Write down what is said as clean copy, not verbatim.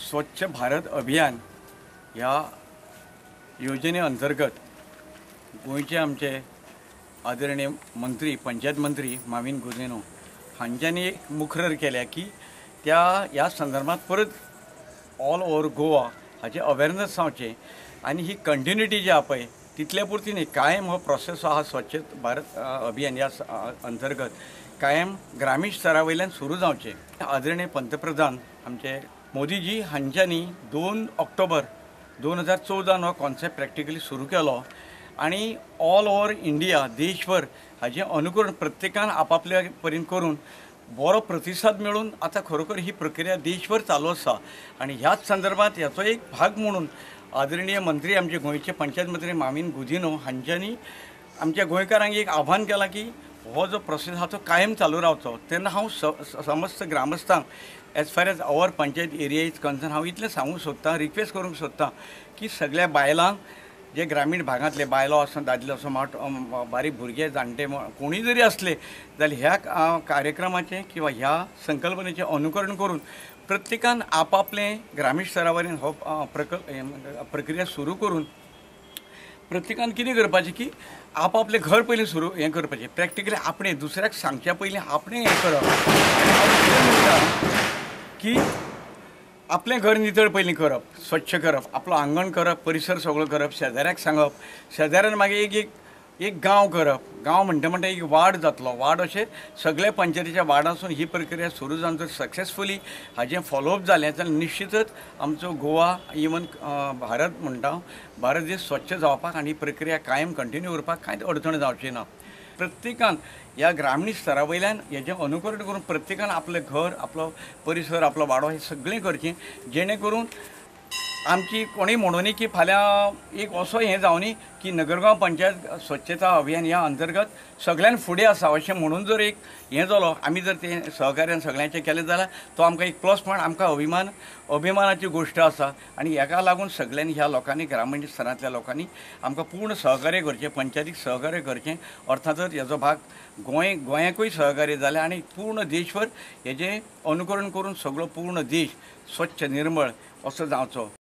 स्वच्छ भारत अभियान ह्या योजने अंतर्गत गोंयचे आमचे आदरणीय मंत्री, पंचायत मंत्री माविन गुदिन्हो हांच्यांनी एक मुखरर केल्या की त्या ह्या संदर्भात परत ऑल ओवर गोवा हाचें अवेरनस जावचें आनी ही कंटिन्युटी जी आहा पळय तितल्या पुरती न्ही, कायम हो प्रोसेस आहा स्वच्छ भारत अभियान ह्या अंतर्गत कायम ग्रामीण स्तरा वयल्यान सुरू जावचें। आदरणीय पंतप्रधान आमचे मोदीजी हांच्यांनी 2 ऑक्टोबर 2014 हो कॉन्सेप्ट प्रॅक्टिकली सुरू केलो आनी ऑल ओवर इंडिया देशभर हाजें अनुकरण प्रत्येकान आपापल्या परीन करून बरो प्रतिसाद मेळून आतां खरोखर ही प्रक्रिया देशभर चालू आसा। आनी ह्याच संदर्भात ह्याचो एक भाग म्हणून आदरणीय मंत्री आमचे गोंयचे पंचायत मंत्री माविन गुदिन्हो हांच्यांनी आमच्या गोंयकारांक एक आव्हान केलां की हो जो प्रोसेस आहा तो कायम चालू रावचो। तेन्ना हांव समस्त ग्रामस्थांक as far as our panchayat area is concern हांव इतलें सांगूंक सोदतां, रिक्वेस्ट करूंक सोदतां की सगळ्या बायलांक जे ग्रामीण भागांतले बायलो आसूं, दादले आसूं, बारीक भुरगे, जाणटे कोणूय जरी आसले जाल्यार ह्या कार्यक्रमाचें किंवा ह्या संकल्पनेचें अनुकरण करून प्रत्येकान आपापलें ग्रामीण स्तरा वयल्यान हो प्रक्रिया सुरू करून प्रत्येकान कितें करपाचें की आपापलें घर पयलीं सुरू हें करपाचें, प्रॅक्टिकली आपणें दुसऱ्याक सांगच्या पयलीं आपणें हें करप की आपलें घर नितळ पयलीं करप, स्वच्छ करप, आपलो आंगण करप, परिसर सगळो करप, शेजाऱ्याक सांगप, शेजाऱ्यान मागीर एक एक एक गांव करप, गांव म्हणटा म्हणटा एक वार्ड जातलो, वार्ड अशें सगळ्या पंचायतीच्या वार्डासून ही प्रक्रिया सुरू जावन जर सक्सेसफुली हाजें फॉलोअप जालें जाल्यार निश्चितच आमचो गोवा इवन भारत म्हणटा भारत देश स्वच्छ जावपाक आनी ही प्रक्रिया कायम कंटिन्यू उरपाक कांयच अडचण जावची ना। प्रत्येकान ह्या ग्रामीण स्तरा वयल्यान हेजें अनुकरण करून प्रत्येकान आपलें घर, आपलो परिसर, आपलो वाडो हें सगळें करचें, जेणे करून आमची कोणूय म्हणूनी की फाल्यां एक असो हें जावनी की नगरगांव पंचायत स्वच्छता अभियान ह्या अंतर्गत सगळ्यान फुडें आसा अशें म्हणून जर एक हें जालो, आमी जर तें सहकार्यान सगळ्यांचें केलें जाल्यार तो आमकां एक प्लस पॉयंट, आमकां अभिमानाची गोश्ट आसा। आनी हेका लागून सगळ्यांनी ह्या लोकांनी, ग्रामीण स्तरांतल्या लोकांनी आमकां पूर्ण सहकार्य करचें, पंचायतीक सहकार्य करचें। अर्थातच हेजो भाग गोंयाकूय सहकार्य जालें आनी पूर्ण देशभर हेजें अनुकरण करून सगळो पूर्ण देश स्वच्छ निर्मळ असो जावचो।